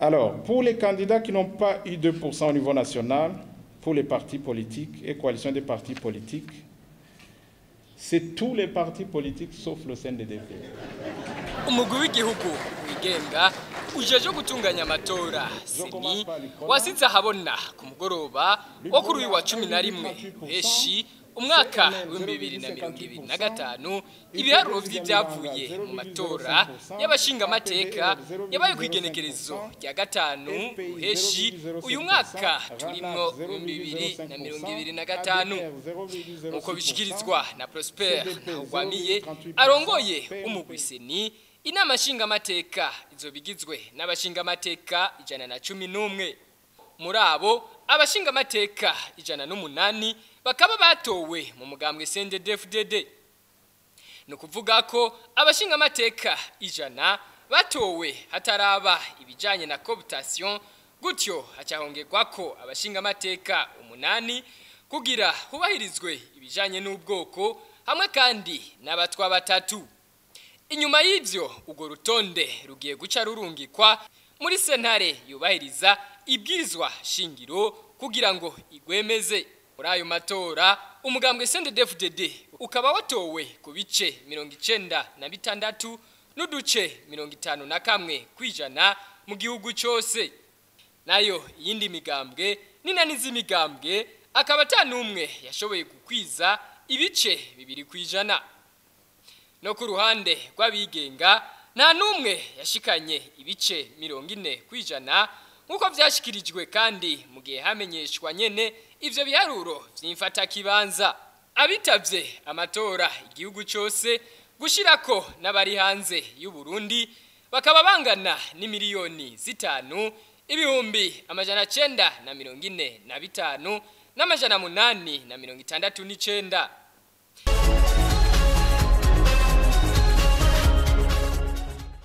Alors, pour les candidats qui n'ont pas eu 2% au niveau national, pour les partis politiques et coalitions des partis politiques, c'est tous les partis politiques sauf le CNDD-FDD. Umugwi w'igihugu wigenga ujeje gutunganya amatora CENI wasize ahabona ku mugoroba wo kuri uyu wa 11 Ruheshi umwaka w'2025 ibiharuro vy'ivyavuye mu matora y'abashingamateka yabaye kw'igenekerezo rya 5 Ruheshi uyu mwaka turimwo 2025, nkuko bishikirizwa na Prosper Ntawugwamiye arongoye umugwi CENI. Inama nshingamateka izobigizwe n'abashingamateka 111. Muri abo, abashingamateka 108 bakaba batowe mu mugambwe CNDD-FDD. Ni ukuvuga ko abashingamateka 100 batowe hataraba ibijanye na cooptation, gutyo hacahongerwa ko abashingamateka 8 kugira hubahirizwe ibijanye n'ubwoko, hamwe kandi n'abatwa 3. Inyuma y'ivyo, urwo rutonde rugiye guca rurungikwa muri sentare yubahiriza ibwirizwa shingiro kugira ngo igwemeze. Muri ayo matora, umugambwe CNDD-FDD ukaba watowe ku bice 96 n'uduce 51% mu gihugu cose. Nayo iyindi migambwe n'inani z'imigambwe akaba ata n'umwe yashoboye gukwiza ibice 2%. No ku ruhande rw'abigenga, nta n'umwe yashikanye ibice 40%, nk'uko vyashikirijwe kandi mu gihe hamenyeshwa nyene ivyo biharuro vy'imfatakibanza. Abitavye amatora igihugu cose, gushirako n'abari hanze y'u Burundi, bakaba bangana n'imiliyoni 5 945 869.